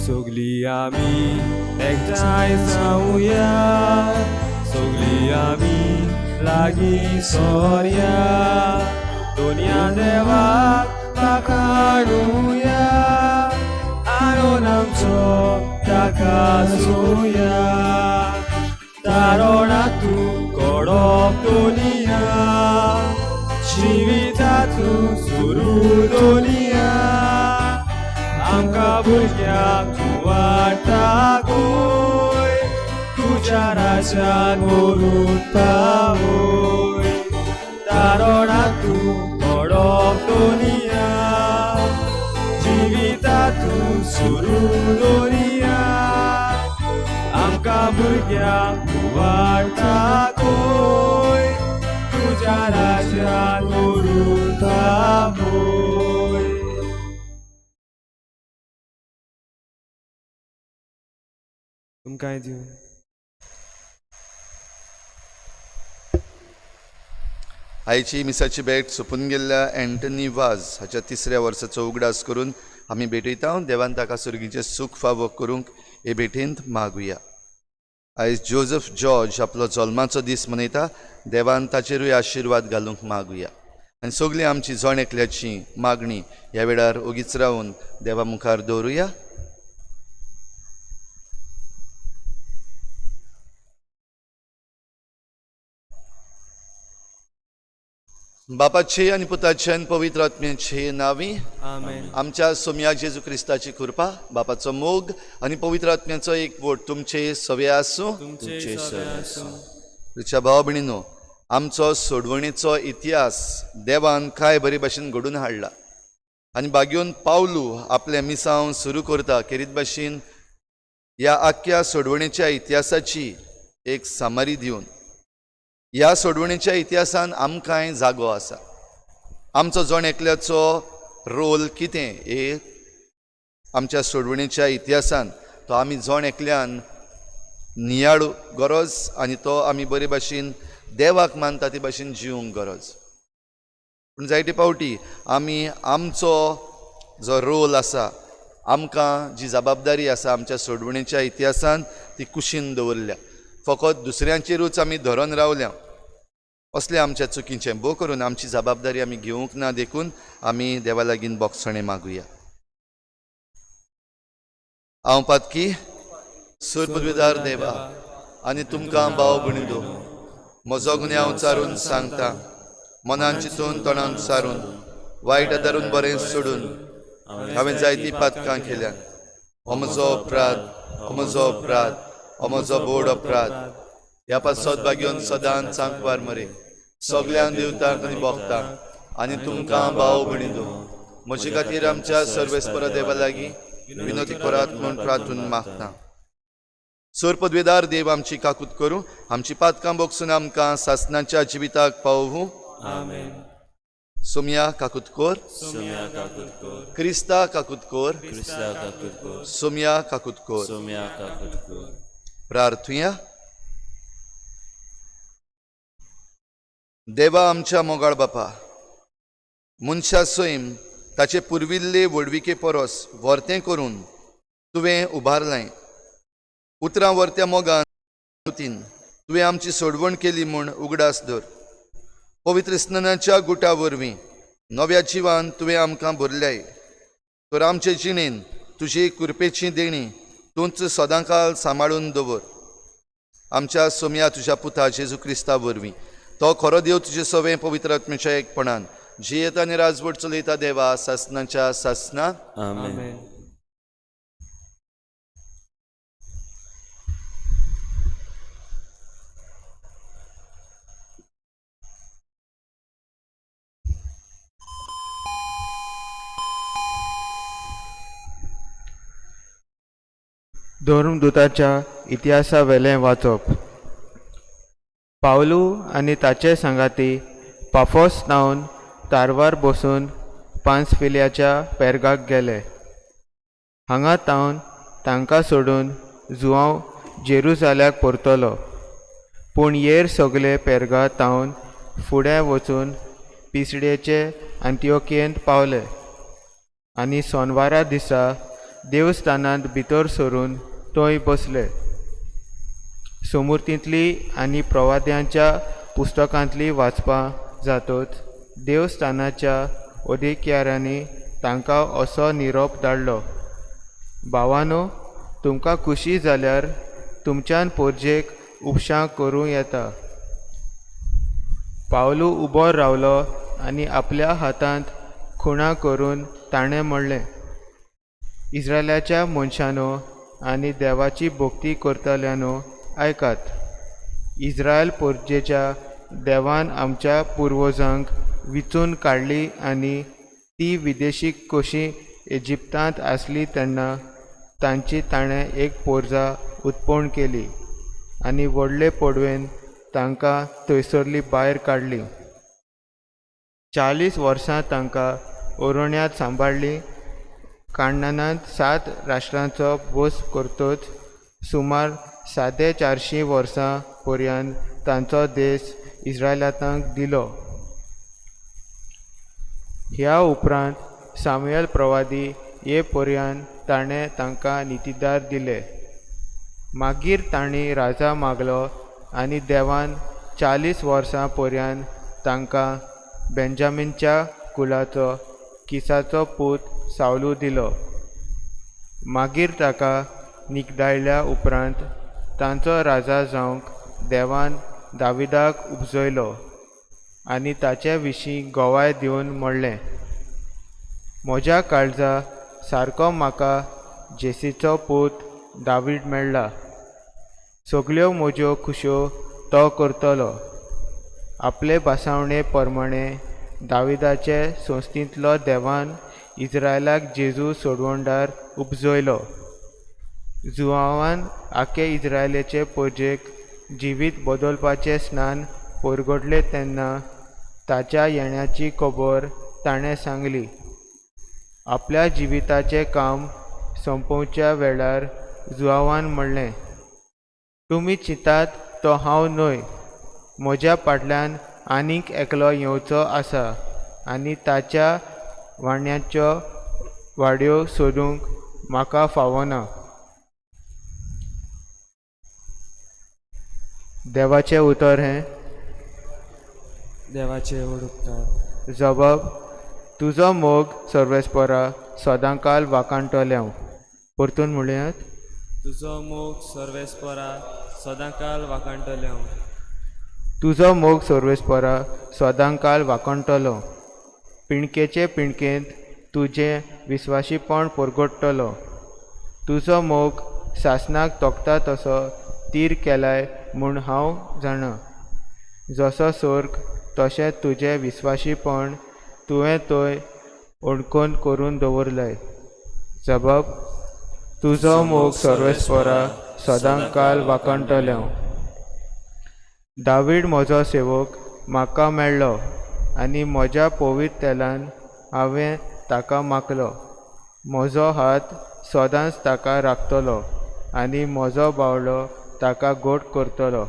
सगळी आमी एकठांय जावया, सगळी आमी लागीं सोरया, दुनिया देवाक वाखाणुया, आनंद आमचो ताका सोया. तारणातू कडप दुनिया, जिवितातू सुरू दुनिया, आमकां भुरग्यांक तूं वाडटा गोय, तुज्या राज्यान व्हरून पावय. तारणातू कडप दुनिया, जिवितातू सुरू दुनिया, आमकां भुरग्यांक तूं वाडटा गोय, तुज्या राज्यान व्हरून पावय. तुमकांय दिवं. आयची मिसाची भेट सोंपून गेल्ल्या एंटनी वाज हाच्या तिसऱ्या वर्साचो उगडास करून आमी भेटयता. देवान ताका सुर्गीचें सूख फावो करूंक हे भेटेंत मागुया. आयज जोजफ जॉर्ज आपलो जल्माचो दीस मनयता. देवान ताचेरूय आशिर्वाद घालूंक मागुया. आनी सगळीं आमची जण एकल्याची मागणी ह्या वेळार ओगीच रावन देवा मुखार दवरुया. बापाचे आनी पुताचे आनी पवित्र आत्म्याचे नांवी आमेन. आमच्या सोमया जेजू क्रिस्ताची कृपा, बापाचो मोग आनी पवित्र आत्म्याचो एकवट तुमचे सवे आसूं. तुमचे सवे आसूं. तुमच्या भाव भयणीनो, आमचो सोडवणेचो इतिहास देवान काय बरे भाशेन घडून हाडला आनी बागयोन पावलू आपलें मिसांव सुरू करता खेरीत भाशेन ह्या आख्ख्या सोडवणेच्या इतिहासाची एक सामरी दिवन ह्या सोडवणेच्या इतिहासान आमकांय जागो आसा. आमचो जण एकल्याचो रोल कितें हे आमच्या सोडवणेच्या इतिहासान तो आमी जण एकल्यान नियाळू गरज आनी तो आमी बरे भाशेन देवाक मानता ते भाशेन जिवंक गरज. पूण जायते फावटी आमी आमचो जो रोल आसा, आमकां जी जबाबदारी आसा आमच्या सोडवणेच्या इतिहासान ती कुशीन दवरल्या, फकत दुसऱ्यांचेरूच आमी धरून रावल्या. असलें आमच्या चुकीचें भोव करून आमची जबाबदारी आमी घेवंक ना, देखून आमी देवा लागीं बोगसणें मागुया. हांव पातकी सुरपदवीदार देवा आनी तुमकां भाव भयणींनो म्हजो गुन्यांव चारून सांगता, मनान चिंतून तोंडान सारून वायट आदारून बरें सोडून हांवें जायतीं पातकां केल्यात. हो म्हजो अपराध, हो म्हजो अपराध, हो म्हजो बोड अपराध. ह्या पासत बागेवन सदांच सांकवार मरे सगळ्यांक देवतांक आनी भोगतांक आनी तुमकां भाव भयणींनो म्हजे खातीर आमच्या सर्वेस्पर देवा लागीं विनोती करात म्हूण प्रार्थून मागता. सोर पदवेदार देव आमची काकूत करूं, आमची पातकां बोगसून आमकां सासनाच्या जिविताक पावोवं. आमेन. सोमया काकूत कोर, सोम्या काकूत कोर, क्रिस्ता काकूत कोर, क्रिस्ता काकूत कोर, सोमया काकूत कोर. सोम्या काकूत कोर. प्रार्थुया. देवा आमच्या मोगाळ बापा, मनशा सैम ताचे पुर्विल्ले व्हडविके परस वर्तें करून तुवें उबारलें. उतरां वर्त्या मोगान तुवें आमची सोडवण केली म्हूण उगडास धर. पवित्र स्नानाच्या गुटा वरवीं नव्या जिवान तुवें आमकां भरल्याय, तर आमचे जिणेन तुजी कृपेची देणी तूंच सदांकाल सांबाळून दवर. आमच्या सोमया तुज्या पुता जेजू क्रिस्ता वरवीं, तो खरो देव तुजे सवें पवित्र आत्म्याच्या एकपणान जियेता आनी राजवट चलयता देवा सासनाच्या सासना. आमेन. धर्मदूताच्या इतिहासावेलें वाचप. पावलू आनी ताचे सांगाती पाफोस नावन तारवार बसून पांसफिल्याच्या पेर्गाक गेले. हांगा तावन तांकां सोडून जुआंव जेरुजाल्याक परतलो. पूण येर सगले पेर्गा तावन फुडें वचून पिसडेचे आंतिओकियेंत पावले आनी सोनवारा दिसा देवस्थानांत भितर सरून थंय बसले. सोमुर्तींतली आनी प्रवाद्यांच्या पुस्तकांतली वाचपां जातच देवस्थानाच्या अधिकाऱ्यांनी तांकां असो निरोप धाडलो, भावानो, तुमकां खुशी जाल्यार तुमच्यान पोरजेक उपशां करूं येता. पावलू उबो रावलो आनी आपल्या हातांत खुणा करून ताणें म्हणलें, इस्रायलाच्या मनशांनो आनी देवाची भक्ती करतल्यांनो, आयकात. इस्रायल पोरजेच्या देवान आमच्या पुर्वजांक विचून काडली आनी ती विदेशी कशी इजिप्तांत आसली तेन्ना तांची ताणें एक पोरजा उत्पन्न केली आनी व्हडले पडवेन तांकां थंयसरली भायर काडली. 40 वर्सां तांकां अरण्यांत सांबाळ्ळीं. काणनांत 7 राष्ट्रांचो बोस करतच सुमार 450 वर्सां पर्यंत तांचो देश इस्रायलांतांक दिलो. ह्या उपरांत सामुएल प्रवादी ये पर्यंत ताणें तांकां नितीदार दिले. मागीर तांणी राजा मागलो आनी देवान 40 वर्सां पर्यंत तांकां बेंजामिनच्या कुलाचो किसाचो पूत सावलू दिलो. मागीर ताका निकदायल्या उपरांत तांचो राजा जावंक देवान दाविदाक उपजयलो आनी ताचे विशीं गवाय दिवन म्हणलें, म्हज्या काळजा सारको म्हाका जेसीचो पूत दावीद मेळ्ळा, सगल्यो म्हज्यो खुश्यो तो करतलो. आपले भासावणे प्रमाणे दाविदाचे संस्थेंतलो देवान इस्रायलाक जेजू सोडवणदार उपजयलो. जुआवान आखे इस्रायलाचे पोरजेक जिवीत बदलपाचें स्नान परगटलें तेन्ना ताच्या येण्याची खबर ताणें सांगली. आपल्या जिविताचें काम सोंपोवच्या वेळार जुआवान म्हणलें, तुमी चिंतात तो हांव न्हय, म्हज्या फाटल्यान आनीक एकलो येवचो आसा आनी ताच्या वाण्याच्यो वाड्यो सोदूंक म्हाका फावना. देवाचें उतर हें. देवाचे व्हड उपकार. जबाब, तुजो मोग सर्वेस्परा सदांकाल वाखाणटलें हांव. परतून म्हणयात, तुजो मोग सर्वेस्परा सदांकाल वाखाणटलें हांव. तुजो मोग सर्वेस्परा सदांकाल वाखाणटलो. पिणकेचे पिणकेंत तुजें विस्वाशीपण परगटतलो. तुजो मोग सासणाक तोखता तसो तीर केलाय म्हूण हांव जाणा. जसो सर्ग तशें तुजें विस्वाशीपण तुवें थंय ओणकोन करून दवरलाय. जबाब, तुजो मोग सर्वेस्परा सदांकाल वाखाणटलें हांव. दावीड म्हजो सेवक म्हाका मेळ्ळो आनी म्हज्या पवित्र तेलान हांवें ताका माखलो. म्हजो हात सदांच ताका राखतलो आनी म्हजो बावलो ताका गोड करतलो.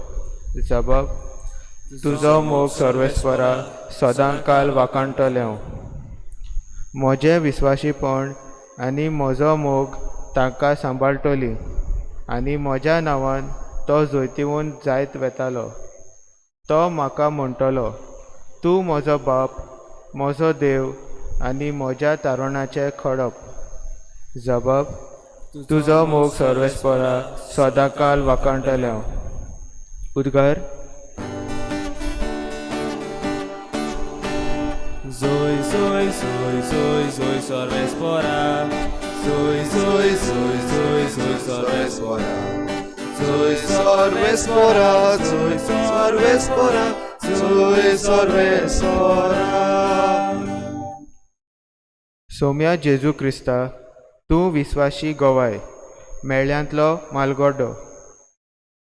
जबाब, तुजो मोग सर्वेस्परा सदांकाल वाखाणटलें हांव. म्हजें विस्वाशीपण आनी म्हजो मोग ताका सांबाळटली आनी म्हज्या नांवान तो जैतिवंत जायत वेतालो. तो म्हाका म्हणटलो, तूं म्हजो बाप, म्हजो देव आनी म्हज्या तारणाचें खडप. जबाब, तुजो मोग सर्वेस्परा सदांकाल वाखाणटलें हांव. उद्गार. Zoe, Zoe, Zoe, Zoe, Zoe, सर्वेस्परा. Zoe, Zoe, Zoe, Zoe, Zoe, सर्वेस्परा. Zoe सर्वेस्परा, Zoe सर्वेस्परा, Zoe सर्वेस्परा. Saumya जेजू क्रिस्ता, तूं विस्वाशी गवाय, मेळ्यांतलो मालगोडो.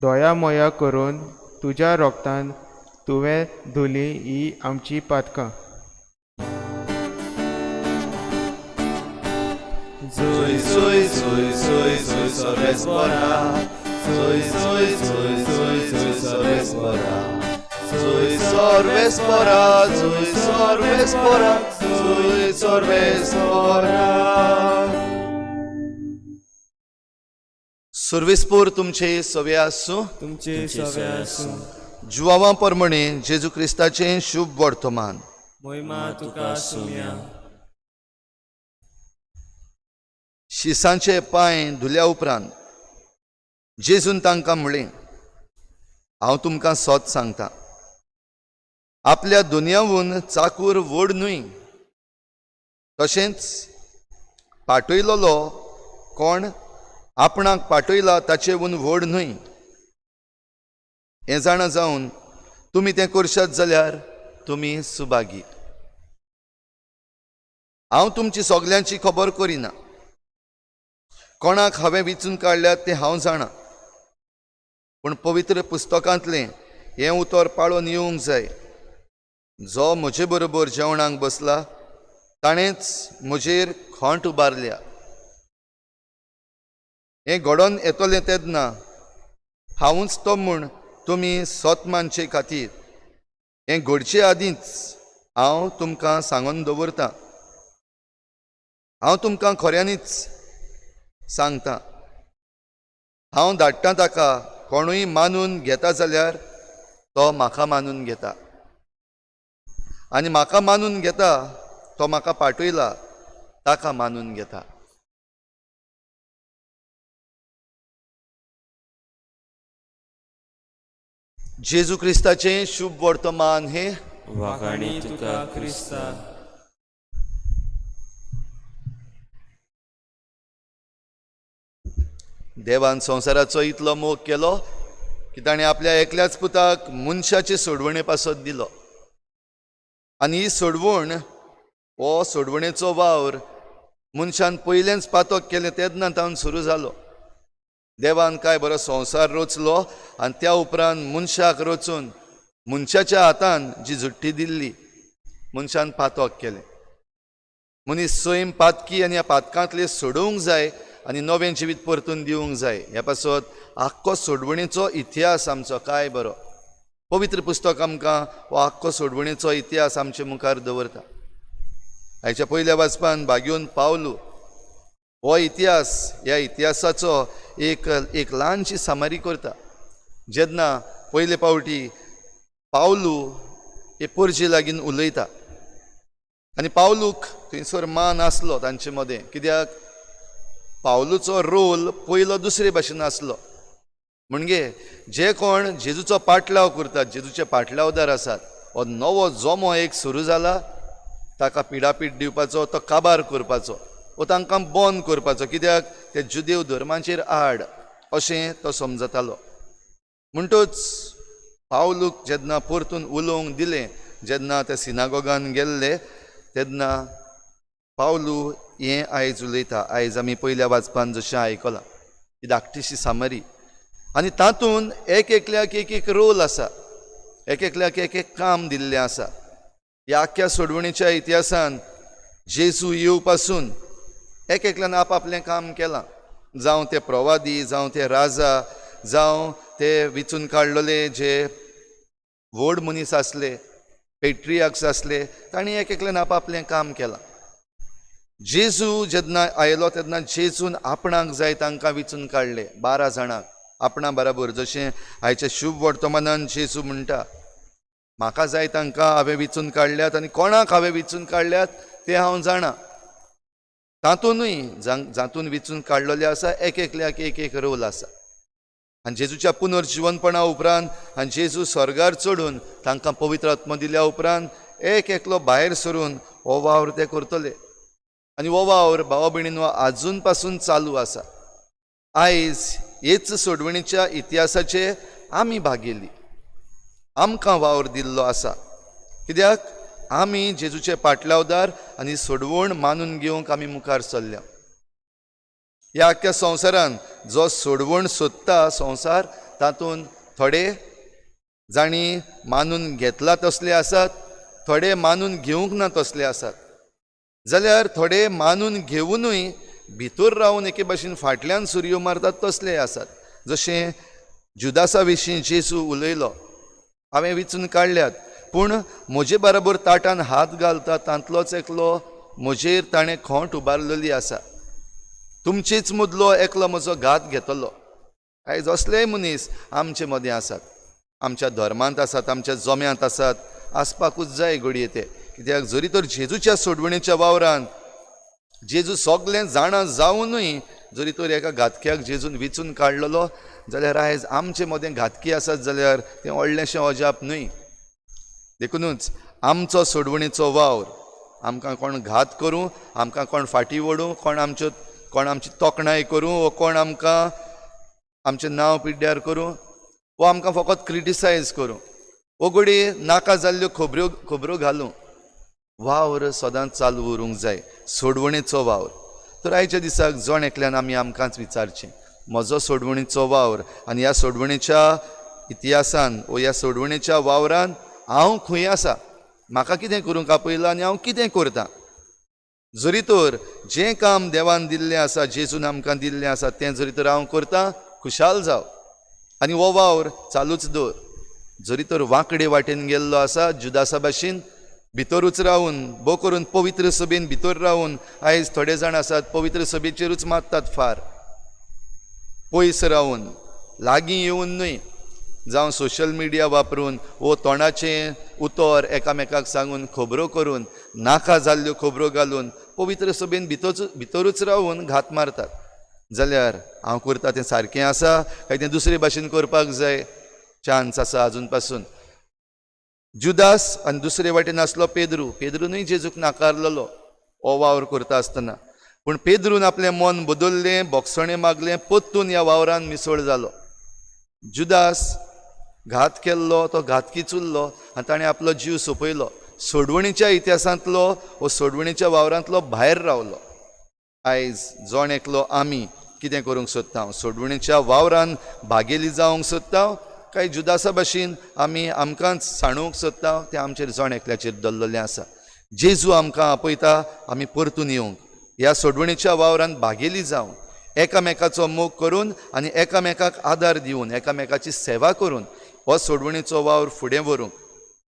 दया मोया करून तुज्या रोगतान तुवें धुली ही आमची पातकां. Zoe, Zoe, Zoe, Zoe, Zoe, सर्वेस्परा. Zoe, Zoe, Zoe, Zoe, Zoe, सर्वेस्परा. Zoe सर्वेस्परा, Zoe सर्वेस्परा, Zoe सर्वेस्परा. सुर्वेसपूर तुमचे सवे आसूं. तुमचे सवे आसूं. जुवावा प्रमाणे जेजू क्रिस्ताचें शुभ वर्तमान. मोहिमा तुका सोम्या. शिसांचे पांय धुल्या उपरांत जेजून तांकां म्हणलें, हांव तुमकां सोत सांगता, आपल्या दुनियावून चाकूर व्हड न्हय, तशेंच पाटयलोलो कोण आपणाक पाटयला ताचेवून व्हड न्हय. हें जाणा जावन तुमी तें करशात जाल्यार तुमी सुभागी. हांव तुमची सगल्यांची खबर करिना, कोणाक हांवें विचून काडल्यात तें हांव जाणा, पूण पवित्र पुस्तकांतलें हें उतर पाळोन येवंक जाय, जो म्हजे बरोबर जेवणाक बसला ताणेंच म्हजेर खोंट उबारल्या. हें घडोवन येतलें तेन्ना हांवूच तो म्हूण तुमी सत मानचे खातीर हें घडचे आदींच हांव तुमकां सांगून दवरतां. हांव तुमकां खऱ्यांनीच सांगता, हांव धाडटां ताका कोणूय मानून घेता जाल्यार तो म्हाका मानून घेता, आनी म्हाका मानून घेता तो म्हाका पाटयला ताका मानून घेता. जेजू क्रिस्ताचें शुभ वर्तमान हें. वाखाणी तुका क्रिस्ता. देवान संवसाराचो इतलो मोग केलो की ताणें आपल्या एकल्याच पुताक मनशाचे सोडवणे पासत दिलो, आनी ही सोडवण, हो सोडवणेचो वावर मनशान पयलेंच पातक केलें तेन्ना तावन सुरू जालो. देवान काय बरो संवसार रचलो आनी त्या उपरांत मनशाक रचून मनशाच्या हातान जी झुट्टी दिल्ली मनशान पातक केलें. मनीस सैम पातकी आनी ह्या पातकांतले सोडोवंक जाय आनी नवें जिवीत परतून दिवंक जाय. ह्या पासत आख्खो सोडवणेचो इतिहास आमचो काय बरो पवित्र पुस्तक आमकां हो आख्खो सोडवणेचो इतिहास आमचे मुखार दवरता. आयच्या पयल्या वाचपान भाग्योन पावलू हो इतिहास, ह्या इतिहासाचो एक एक ल्हानशी सामारी करता. जेन्ना पयले पावटी पावलू हे पोरजे लागीं उलयता आनी पावलूक थंयसर मान आसलो तांचे मदें, कित्याक पावलूचो रोल पयलो दुसरे भाशेन आसलो. म्हणजे जे कोण जेजूचो पाटलाव करतात, जेजूचे पाटलावदार आसात, हो नवो जोमो एक सुरू जाला ताका पिडापीड दिवपाचो, तो काबार करपाचो, वो तांकां बंद करपाचो, कित्याक ते जुदेव धर्माचेर आड अशें तो समजतालो. म्हणटूच पावलूक जेन्ना परतून उलोवंक दिलें, जेन्ना ते सिनागोगान गेल्ले तेन्ना पावलू हें आयज उलयता. आयज आमी पयल्या वाचपान जशें आयकलां ही धाकटीशी सामरी, आनी तातूंत एक एकल्याक एक एक रोल आसा, एक एकल्याक एक एक काम दिल्लें आसा. ह्या आख्ख्या सोडवणेच्या इतिहासान जेजू येवपासून एक एकल्यान आपआपलें काम केलां, जावं ते प्रवादी, जावं ते राजा, जावं ते विचून काडलेले जे व्हड मनीस आसले, पेट्रियाक्स आसले, तांणी एक एकल्यान आपआपलें काम केलां. जेजू जेन्ना आयलो तेन्ना जेजून आपणाक जाय तांकां विचून काडले, 12 जाणांक आपणा बराबर. जशें आयच्या शुभ वर्तमानान जेजू म्हणटा, म्हाका जाय तांकां हांवें विचून काडल्यात आनी कोणाक हांवें विचून काडल्यात तें हांव जाणा. तातूंतय जातून विचून काडलेले आसा एक एकल्याक एक एक रोल आसा. आनी जेजूच्या पुनर्जिवनपणा उपरांत आनी जेजू स्वर्गार चडून तांकां पवित्र आत्मो दिल्या उपरांत एक एकलो भायर सरून हो वावर ते करतले. आनी हो वावर भावा भयणीन आजून पासून चालू आसा. आयज हेच सोडवणीच्या इतिहासाचे आमी भागेली, आमकां वावर दिल्लो आसा, कित्याक आमी जेजूचे पाटलावदार आनी सोडवण मानून घेवंक आमी मुखार सरल्या. ह्या आख्ख्या संवसारान जो सोडवण सोदता संवसार, तातूंत थोडे जांणी मानून घेतला तसले आसात, थोडे मानून घेवंक ना तसले आसात, जाल्यार थोडे मानून घेवनूय भितर रावन एके भाशेन फाटल्यान सुरयो मारतात तसले आसात. जशें जुदासा विशीं जेजू उलयलो, हांवें विचून काडल्यात पूण म्हजे बराबर ताटान हात घालता तांतलोच एकलो म्हजेर ताणें खोंट उबारलेली आसा, तुमचेच मदलो एकलो म्हजो घात घेतलो. आयज असलेय मनीस आमचे मदें आसात, आमच्या धर्मांत आसात, आमच्या जम्यांत आसात, आसपाकूच जाय घडये ते. कित्याक जरी तर जेजूच्या सोडवणेच्या वावरान जेजू सगळें जाणा जावनूय जरी तर एका घातक्याक जेजून विचून काडलेलो जाल्यार आयज आमचे मदें घातकी आसत जाल्यार तें व्हडलेंशें अजाप न्हय. देखुनूच आमचो सोडवणेचो वावर आमकां कोण घात करूं, आमकां कोण फाटीं ओडूं, कोण आमची तोखणाय करूं, वो कोण आमकां आमचें नांव पिड्ड्यार करूं, वो आमकां फकत क्रिटिसायज करूं, वो घडये नाका जाल्ल्यो खबऱ्यो घालूं, वावर सदांच चालू उरूंक जाय, सोडवणेचो वावर. तर आयच्या दिसाक जण एकल्यान आमी आमकांच विचारचें, म्हजो सोडवणेचो वावर आनी ह्या सोडवणेच्या इतिहासान वो ह्या सोडवणेच्या वावरान हांव खंय आसा, म्हाका कितें करूंक आपयलां आनी हांव कितें करतां. जरी तर जें काम देवान दिल्लें आसा, जेजून आमकां दिल्लें आसा, तें जरी तर हांव करतां, खुशाल जाव आनी हो वावर चालूच दवर. जरी तर वांकडे वाटेन गेल्लो आसा जुदासा भाशेन भितरूच रावून, भोव करून पवित्र सभेन भितर रावून आयज थोडे जाण आसात पवित्र सभेचेरूच मारतात, फार पयस रावून, लागीं येवन न्हय, जावं सोशल मिडिया वापरून वो तोंडाचें उतर एकामेकाक सांगून खबरो करून नाका जाल्ल्यो खबरो घालून पवित्र सभेन भितरूच रावून घात मारतात. जाल्यार हांव करता तें सारकें आसा काय तें दुसरे भाशेन करपाक जाय? चान्स आसा आजून पासून. जुदास आनी दुसरे वाटेन आसलो पेद्रू. पेद्रूनूय जेजूक नाकारलेलो हो वावर करता आसतना, पूण पेद्रून आपलें मन बदल्लें, बोगसणें मागलें, परतून ह्या वावरान मिसळ जालो. जुदास घात केल्लो तो घातकीच उरलो आनी ताणें आपलो जीव सोंपयलो. सोडवणीच्या इतिहासांतलो वो सोडवणीच्या वावरांतलो भायर रावलो. आयज जण एकलो आमी कितें करूंक सोदता? सोडवणीच्या वावरान भागेली जावंक सोदता काय जुदासा भाशेन आमी आमकांच सांडूंक सोदता? तें आमचेर जण एकल्याचेर दवरलेलें आसा. जेजू आमकां आपयता आमी परतून येवंक, ह्या सोडवणीच्या वावरान भागेली जावंक, एकामेकाचो मोग करून आनी एकामेकाक आदार दिवन, एकामेकाची सेवा करून हो सोडवणीचो वावर फुडें व्हरूंक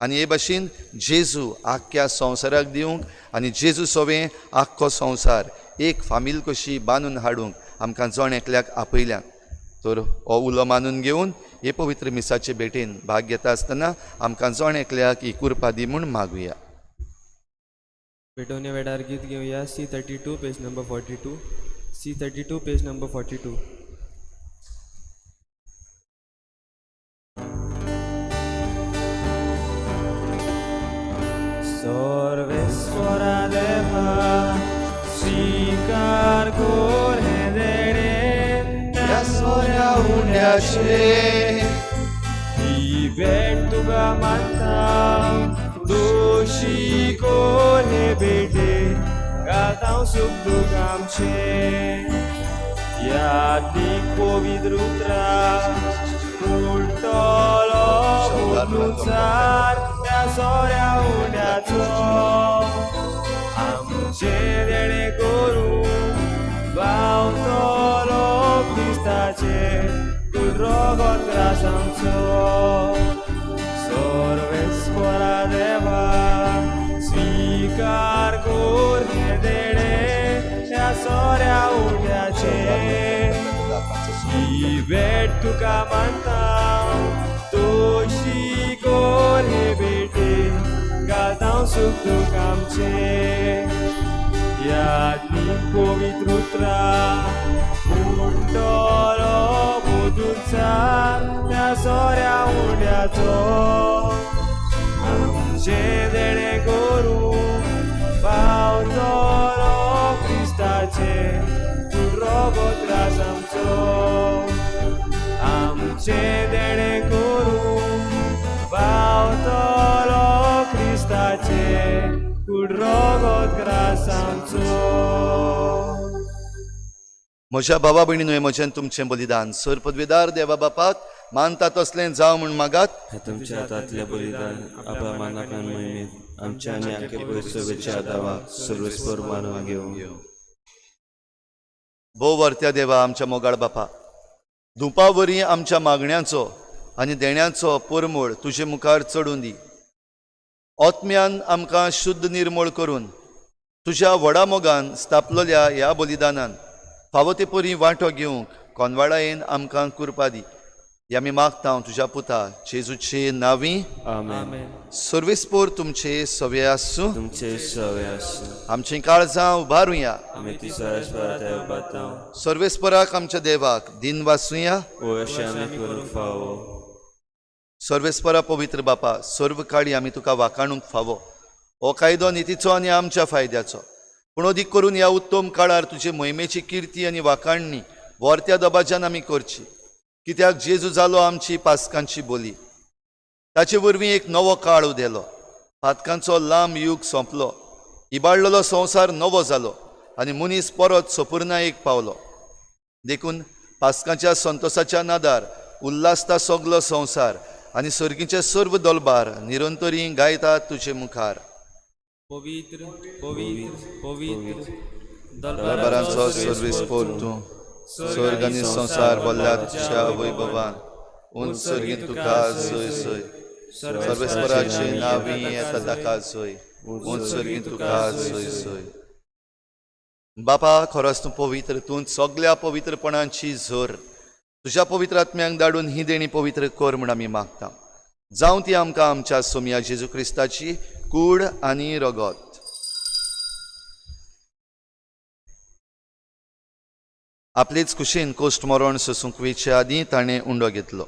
आनी हे भाशेन जेजू आख्ख्या संवसाराक दिवंक आनी जेजू सोवें आख्खो संवसार एक फामील कशी बांदून हाडूंक आमकां जण एकल्याक आपयल्यात. तर हो उलो मानून घेवन हे पवित्र मिसाचे भेटेन भाग घेता आसतना आमकां जण एकल्याक ही कुरपा दी म्हूण मागुया. भेटवणे वेळार गीत घेवया C32 page number 42, C32 page number 42. Sarveshwara देवा स्वीकार कर हें देणें ह्या सोऱ्या उंड्याचें ही भेट तुका मानता, दोशी कोर हे भेटे घालता सुख दुख आमचें. यादीक पवित्र उतरां उडटलो बदलुचार त्या सोऱ्या उंड्याचो. आमचें देणें करूं पावतलो क्रिस्ताचें रगत ग्रास आमचो. सर्वेस्परा देवा स्वीकार कर हें देणें ह्या सोऱ्या उंड्याचें. ही भेट तुका मानता, दोशी कर हे भेटे घालता सुख दुख आमचें. यादीक पवित्र उतरां उडटलो बदलचार त्या सोऱ्या उंड्याचो. आमचें देणें करूं पावतलो क्रिस्ताचें रगत ग्रास आमचो. आमचें देणें करूं पावतलो क्रिस्ताचें रगत ग्रास आमचो. म्हज्या भावा भयणीनो, म्हजें तुमचें बलिदान सर पदवेदार देवा बापाक मानता तसलें जावं म्हूण मागात. हें तुमच्या हातांतलें बलिदान आपल्या मानाक आनी महिमेक आमच्या आनी आख्खे पवित्र सभेच्या दावाक सर्वेस्पर मानून घेवं. भोव वर्त्या देवा आमच्या मोगाळ बापा, धुपा वरी आमच्या मागण्यांचो आनी देण्याचो परमळ तुजे मुखार चडून दी. आत्म्यान आमकां शुद्ध निर्मळ करून तुज्या व्हडा मोगान स्थापलेल्या ह्या बलिदानान फावो ते परी वांटो घेवंक कोनवाडायेन आमकां कुरपा दी. ही आमी मागता तुज्या पुता जेजूचे नांवी. आमेन. सर्वेस्पोर तुमचे सवे आसूं. तुमचे सवे आसूं. आमचीं काळजां उबारुया. आमी ती सरस्परा देवपाता. सर्वेस्पराक आमच्या देवाक दिन वासुया. ओ अशें आमी करूंक फावो. सर्वेस्परा पवित्र बापा, सर्व काळी आमी तुका वाखाणूंक फावो. हो कायदो नितीचो आनी आमच्या फायद्याचो, पूण अदीक करून ह्या उत्तम काळार तुजे मोहिमेची किर्ती आनी वाखाणणी वर्त्या दबाज्यान आमी करची. कित्याक जेजू जालो आमची पासकांची बोली. ताचे वरवीं एक नवो काळ उदेलो, पातकांचो लांब युग सोंपलो, इबाडलेलो संवसार नवो जालो आनी मनीस परत सपुर्णायेक पावलो. देखून पासकांच्या संतोसाच्या नादार उल्हासता सगलो संवसार आनी सर्गीचे सर्व दलबार निरंतरी गायतात तुजे मुखार. पवित्र पवित्र पवित्र दरबारांचो सर्वेस्पोर तूं, स्वर्ग आनी संवसार भरल्या तुज्या वैभवान. उंच सर्गीन तुका जय जय. सर्वेस्पराचे नांवी येता ताका जय. उंच सर्गीन तुका जय जय. बापा, खरोच तूं पवित्र, तूं सगल्या पवित्रपणाची झर. तुज्या पवित्र आत्म्यांक धाडून ही देणी पवित्र कर म्हूण आमी मागता. जावं ती आमकां आमच्या सोमया जेजू क्रिस्ताची कूड आनी रगत. आपलेच कुशीन कोश्ट मरण सोसूंक वयचे आदीं ताणें उंडो घेतलो.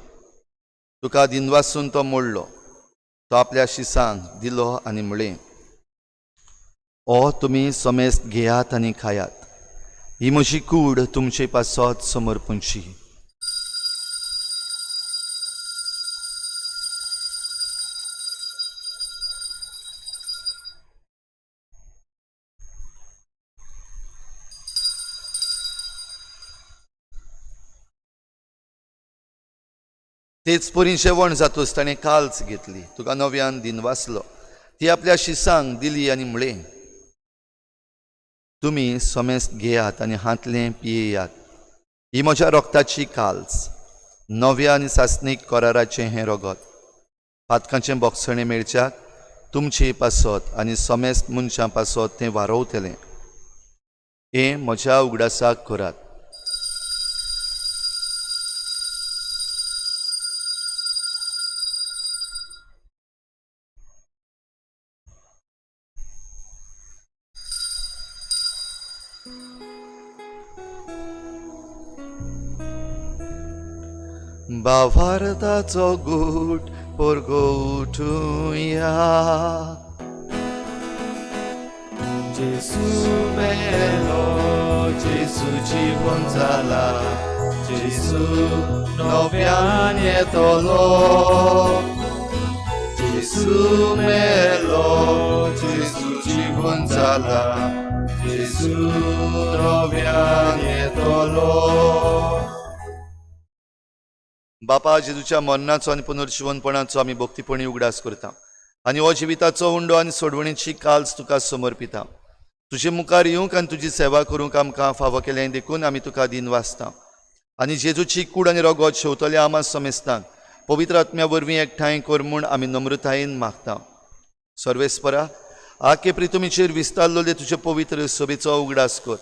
तुका दिनवासून तो मोडलो, तो आपल्या शिसांक दिलो आनी म्हळें, ओ तुमी समेस्त घेयात आनी खायात, ही म्हजी कूड तुमचे पासत समर्पूंची. तेच परी जेवण जातूच ताणें काल्च घेतली, तुका नव्यान दिनवासलो, ती आपल्या शिसांक दिली आनी म्हळें, तुमी समेस्त घेयात आनी हांतलें पियेयात, ही म्हज्या रोगताची काल्च, नव्या आनी सासणीक कराराचें हें रगत. पातकांचें बोगसणें मेळच्याक तुमचे पासत आनी समेस्त मनशां पासत तें वारोवतलें. हें म्हज्या उगडासाक करात. भावार्थाचो गूट परगोटुया. जेसू मेलो, जेसू जिवन जाला, जेसू नव्यान येतलो. जेसू मेलो, जेसू जिवन जाला, जेसू नव्यान येतलो. बापा, जेजूच्या मरणाचो आनी पुनर्जिवनपणाचो आमी भक्तीपणी उगडास करता आनी हो जिविताचो उंडो आनी सोडवणीची काल्स तुका समर्पिता. तुजे मुखार येवंक आनी तुजी सेवा करूंक आमकां फावो केलें देखून आमी तुका दिन वाचता. आनी जेजूची कूड आनी रगत शेवतल्या आमा समेस्तांक पवित्र आत्म्या वरवीं एकठांय कर म्हूण आमी नम्रतायेन मागता. सर्वेस्परा, आके प्रितुमीचेर विस्तारलेले तुजे पवित्र सभेचो उगडास कर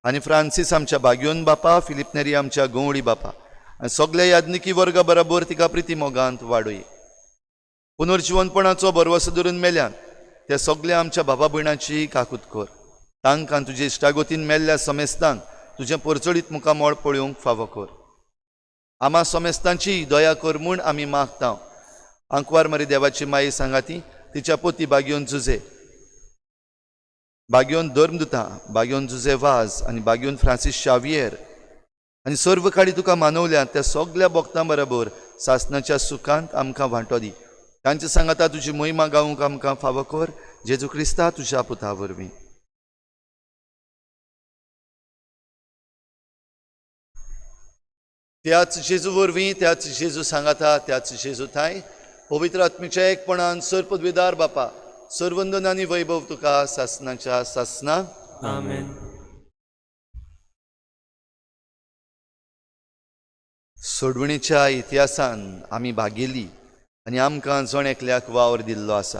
आनी फ्रांसीस आमच्या भाग्योन बापा, फिलिप नेरी आमच्या गंवडी बापा आनी सगल्या याज्ञिकी वर्गा बराबर तिका प्रिती मोगांत वाडय. पुनर्जिवनपणाचो भरवसो धरून मेल्यान त्या सगल्या आमच्या बाबा भयणाची काकूत कर. तांकां तुजे इश्टागोतीन मेल्ल्या समेस्तांक तुजें परचडीत मुखामळ पळोवंक फावो कर. आमा समेस्तांची दया कर म्हूण आमी मागता. आंकवार मारी देवाची माई सांगाती, तिच्या पोती बागयोन जुजे, बागयोन धर्मदुता, बागयोन जुजे वाज आनी बागयोन फ्रांसीस शावियर आनी सर्व काडी तुका मानवल्या त्या सगल्या भक्तां बरोबर सासणाच्या सुखांत आमकां वांटो दी. तांचे सांगाता तुजी महिमा गावूंक आमकां फावो कर. जेजू क्रिस्ता तुज्या पुता वरवीं. त्याच जेजू वरवीं, त्याच जेजू सांगाता, त्याच जेजू थांय पवित्र आत्मीच्या एकपणान सर्पद्विदार बापा, सर्वंदन आनी वैभव तुका सासणाच्या सासना. आमेन. सोडवणीच्या इतिहासान आमी भागेली आनी आमकां जण एकल्याक वावर दिल्लो आसा.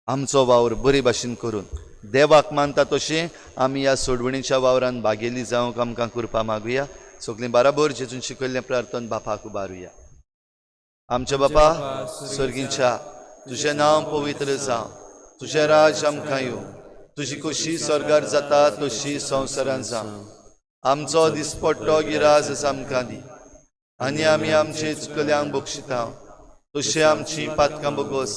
आमचो वावर बरे भाशेन करून देवाक मानता तशें आमी ह्या सोडवणीच्या वावरान भागेली जावंक आमकां कृपा मागुया. सगळीं बाराबर जेजून शिकयल्लें प्रार्थन बापाक उबारुया. आमच्या बापा सर्गींच्या, तुजें नांव पवित्र जावं, तुजें राज आमकां येवं, तुजी खोशी स्वर्गार जाता तशी संवसारांत जावं. आमचो दिसपट्टो गिराज आमकां दी आनी आमी आमचे चुकल्यांक बक्षिता तशी आमची पातकां बोगोस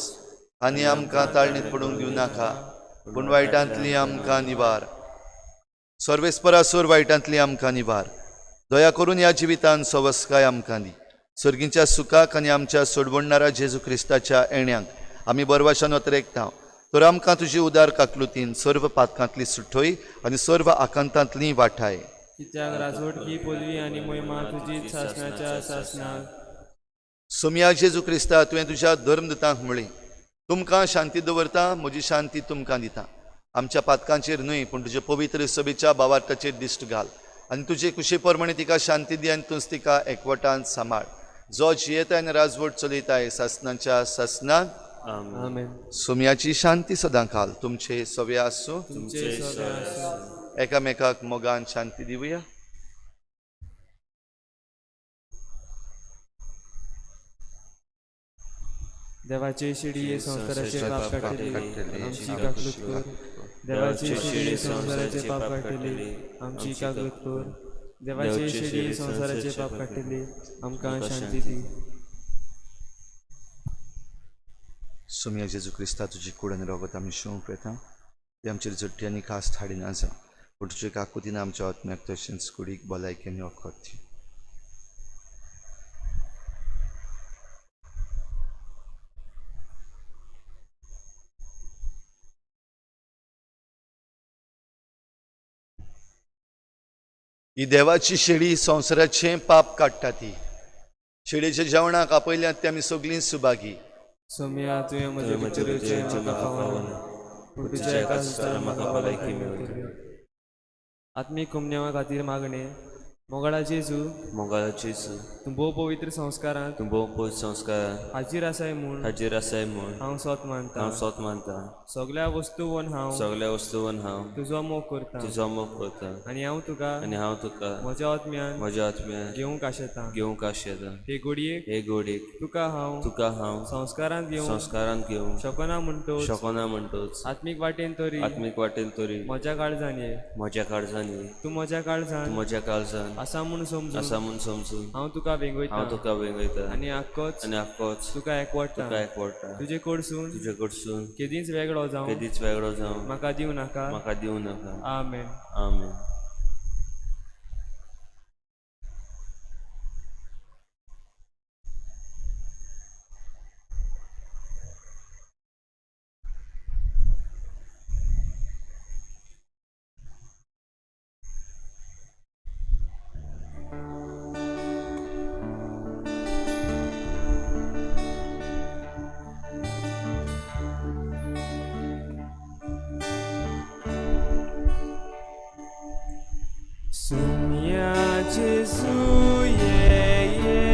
आनी आमकां ताळणीत पडूंक दिवं नाका, पूण वायटांतली आमकां निवार. सर्वेस्परासूर वायटांतली आमकां निवार. दया करून ह्या जिवितान सवस्काय आमकां दी. सर्गींच्या सुखाक आनी आमच्या सोडवणणारा जेजू क्रिस्ताच्या येण्याक आमी बरवाशान अतरेकता. तर आमकां तुजी उदार काकलुतीन सर्व पातकांतली सुठोय आनी सर्व आकांतांतली वाठाय. कित्याक राजवटकी पदवी आनी मोहिमा तुजीच सासणाच्या सासणाक. सोमया जेजू क्रिस्ता, तुवें तुज्या धर्मदूतांक म्हळी, तुमकां शांती दवरता, म्हजी शांती तुमकां दिता. आमच्या पातकांचेर न्हय पूण तुजे पवित्र सभेच्या बावार्थाचेर दिश्ट घाल आनी तुजे कुशे प्रमाणे तिका शांती दी आनी तूंच तिका एकवटान सांबाळ, जो जियेताय आनी राजवट चलयताय सासनाच्या सासनाक. आमेन. सोमयाची शांती सदां काल तुमचे सवे आसूं. तुमचे सगळे आसूं. एकामेकाक मोगान शांती दिवया. देवाचे शिडये संवसाराचे पाप काडटली, आमची काकलूत कर. देवाचे शिडये संवसाराचे पाप काडटली, आमची काकलूत कर. देवाचे शिडये संवसाराचे पाप काडटली, आमकां शांती दी. सोमया जेजू क्रिस्ता, तुजी कूड आनी रगत आमी शिवंक येता, ती आमचेर झट्टी आनी खास हाडिना जावं, पूण तुजे काकुतीन आमच्या आत्म्याक तशेंच कुडीक भलायकी आनी वखद दी. ही देवाची शेळी संवसाराचें पाप काडटा. ती शेळयेच्या जेवणाक आपयल्यात ते आमी सगळीं सुभागी. सोमया, तुवें म्हजे भितर येवचें म्हाका फावना, पूण तुज्या एका सुस्तारान म्हाका भलायकी मेळटली. आत्मीक कुमन्यावा खातीर मागणें. मोगाळा जेजू, मोगाळा जेजू, तूं भोव पवित्र संस्कारांत तूं भोव पवित्र संस्कारांत हाजीर आसाय म्हूण हाजीर आसाय म्हूण हांव सोत मानता. हांव सोत मानता. सगळ्या वस्तूवन हांव सगळ्या वस्तूवन हांव तुजो मोग करता तुजो मोग करता आनी हांव तुका आनी हांव तुका म्हज्या आत्म्यान म्हज्या आत्म्यान घेवंक आशेतां. घेवंक आशेतां. हे घडयेक हे गोडीक तुका हांव तुका हांव संस्कारांत घेवंक संस्कारांत घेवंक शकना म्हणटोच शकना म्हणटोच आत्मीक वाटेन तरी आत्मीक वाटेन तरी म्हज्या काळजान ये. म्हज्या काळजान ये. तूं म्हज्या काळजान तूं म्हज्या काळजान आसा म्हूण समजून आसा म्हूण समजून हांव तुका वेंगयता हांव तुका वेंगयता आनी आक्कोच आनी आक्कोच तुका एकवटता. तुका एकवटता. तुजे कडसून तुजे कडसून केदींच वेगळो जावं केदीच वेगळो जावं म्हाका दिवं नाका. म्हाका दिवं नाका. आमेन. आमेन. सुम्या जेजू ये ये,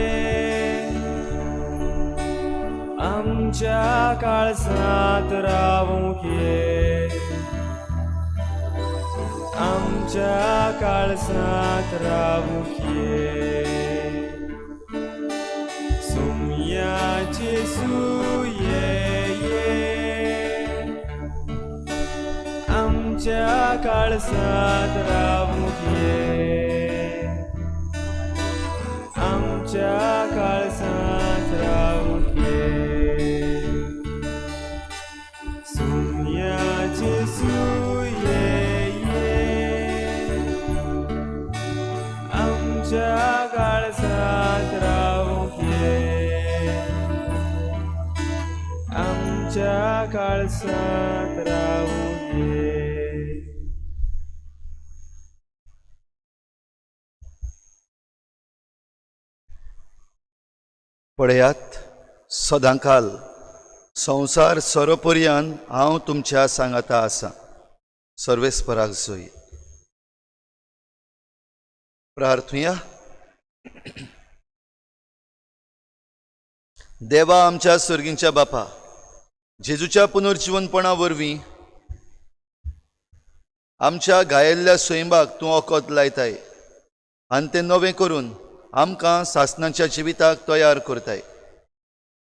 आमच्या काळजांत रावूंक ये, आमच्या काळजांत रावूंक ये. सुम्या जेजू ये ये, आमच्या काळजांत रावूंक ये, आमच्या काळजांत रावूंक ये. सुम्या जेजू ये ये, आमच्या काळजांत रावूंक ये, आमच्या काळजांत रावूंक ये. पळयात, सदांकाल संवसार सरोपर्यान हांव तुमच्या सांगाता आसा. सर्वेस्पराक जोय. प्रार्थुया. देवा आमच्या सर्गींच्या बापा, जेजूच्या पुनर्जिवनपणा वरवीं आमच्या गायल्ल्या स्वयंबाक तूं वखद लायताय आनी तें नवें करून आमकां सासणाच्या जिविताक तयार करताय.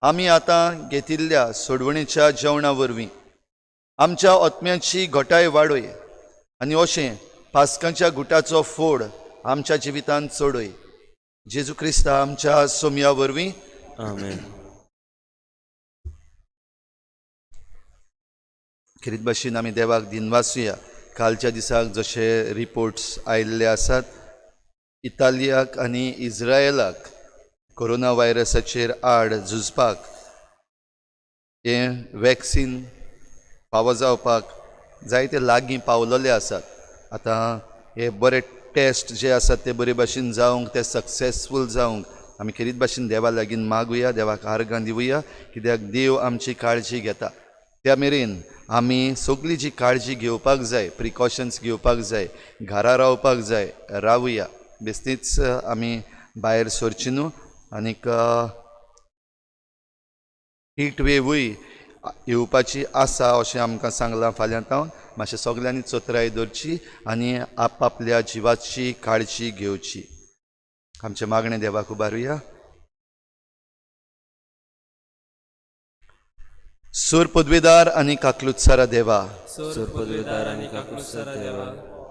आमी आतां घेतिल्ल्या सोडवणेच्या जेवणा वरवीं आमच्या आत्म्याची घटाय वाडय आनी अशें पास्कांच्या गुटाचो फोड आमच्या जिवितांत चडय. जेजू क्रिस्ता आमच्या सोमया वरवीं. आमेन. खेरीत भाशेन आमी देवाक दिनवासुया. कालच्या दिसाक जशे रिपोर्ट्स आयिल्ले आसात, इतालियाक आनी इज्रायलाक कोरोना व्हायरसाचेर आड झुजपाक हें वॅक्सीन फावो जावपाक जायते लागीं पावलेले आसात. आतां हे बरे टेस्ट जे आसात ते बरे भाशेन जावंक, ते सक्सेसफूल जावंक आमी खेरीत भाशेन देवा लागीं मागुया, देवाक आर्गां दिवया, कित्याक देव आमची काळजी घेता. त्या मेरेन आमी सगळी जी काळजी घेवपाक जाय, प्रिकॉशन्स घेवपाक जाय, घरा रावपाक जाय, रावया. बेस्तीच आमी भायर सरची न्हू. आनीक हीट वेवूय येवपाची आसा अशें आमकां सांगलां. फाल्यां तावन मातशें सगल्यांनी चतराय दवरची आनी आपआपल्या जिवाची काळजी घेवची. आमचें मागणें देवाक उबारुया. सूर पदवेदार आनी काकलुत्सारा देवा, सूर पदवेदार आनी काकूसार देवा,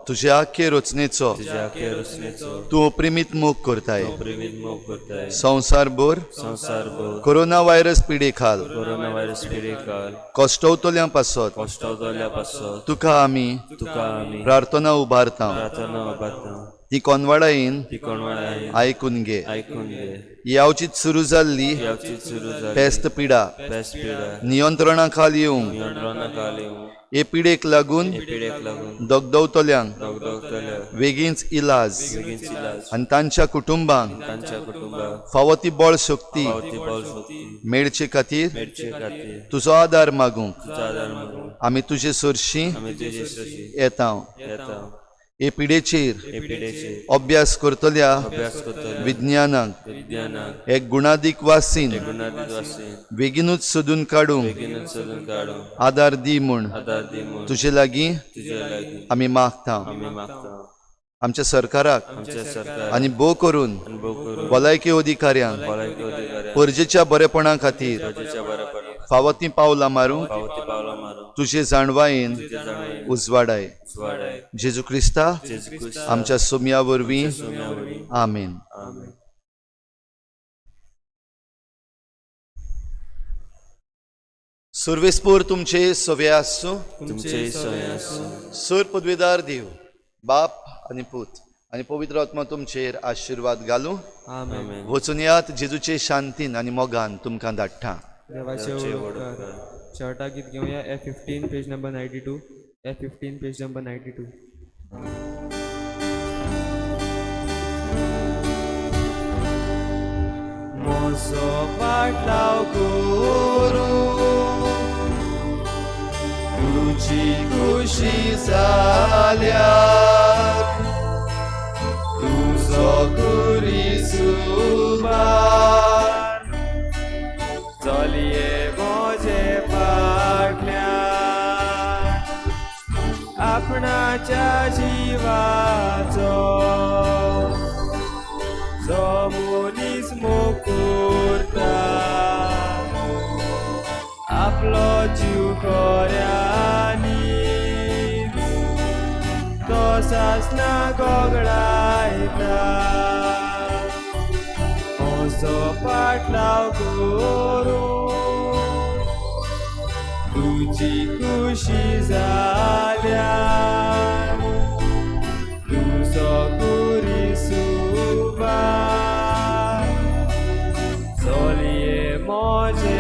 तुज्या आख्खे रचनेचो तुज्या आख्या रचनेचो तूं प्रेमीत मोग करताय. प्रेमीत मोग करताय. संवसारभर संवसारभर कोरोना व्हायरस पिडे खाल कोरोना व्हायरस पिडेकाल कश्टवतल्यां पासत कश्टवतल्या पासत तुका आमी तुका आमी प्रार्थना उबारता. प्रार्थना उबारता. ती कोनवाडायेन ती कोणवाळायेन आयकून घे. आयकून घे. यावचीत सुरू जाल्ली यावची सुरू जाली पेस्त पिडा पेस्ट पिडा नियंत्रणा खाल येवंक, नियंत्रणा खाल येवंक, हे पिडेक लागून हे पिडेक लागून दगदवतल्यांक दगदगतल्या वेगींच इलाज बेगीन इलाज आनी तांच्या कुटुंबांक तांच्या कुटुंबाक फावो ती बळ शक्ती फावती बळ शक्ती मेळचे खातीर मेळचे खातीर तुजो आदार मागूंक तुजो आदार मागूंक आमी तुजे सरशीं आमी तुजे सरशी येता. येता. हे पिडेचेर हे पिडेचेर अभ्यास करतल्या अभ्यास करतल्या विज्ञानाक विज्ञानाक एक गुणादीक वासीन गुणादीक वासीन बेगीनूच सोदून काडूंक बेगीनूच सोदून काडूंक आदार दी म्हूण आदार दी म्हूण तुजे लागीं तुजे लागीं आमी मागता. आमी मागता. आमच्या सरकाराक आमच्या सरकार आनी भोव करून आनी भोव करून भलायकी अधिकाऱ्यांक भलायकी अधिकाऱ्यांक परजेच्या बरेपणा खातीर प्रजेच्या बरेपणा फावो तीं पावलां मारूंक फावती पावलां मारूंक तुजे जाणवायेन तुजे जाणवायेन उजवाडाय. उजवाडाय. जेजू क्रिस्ता जेजू क्रिस्त आमच्या सोमया वरवीं. सोम्या वरवीं. आमेन. आमेन. सुर्वेस्पूर तुमचे सवे आसूं. तुमचेय सोय आसूं. सूर पदवेदार देव बाप आनी पूत आनी पवित्र आत्मा तुमचेर आशिर्वाद घालूं. आमेन. आमेन. वचून यात जेजूचे शांतीन आनी मोगान तुमकां धाडटा. देवाचे देवाचे व्हड व्हड उपकार. शेवटा गीत घेवया F15 page number 92. F15 page number 92. म्हजो पाटलाव करूं तुजी खुशी जाल्यार तुजो कुरी सुबार चलये म्हजे फाटल्यान आपणाच्या जिवाचो जो मनीस मोग करता आपलो जीव खऱ्यांनीच तो सासना गोगळायता. म्हजो पाटलाव करूं तुजी खुशी जाल्यार तुजो कुरी सुबार चलये म्हजे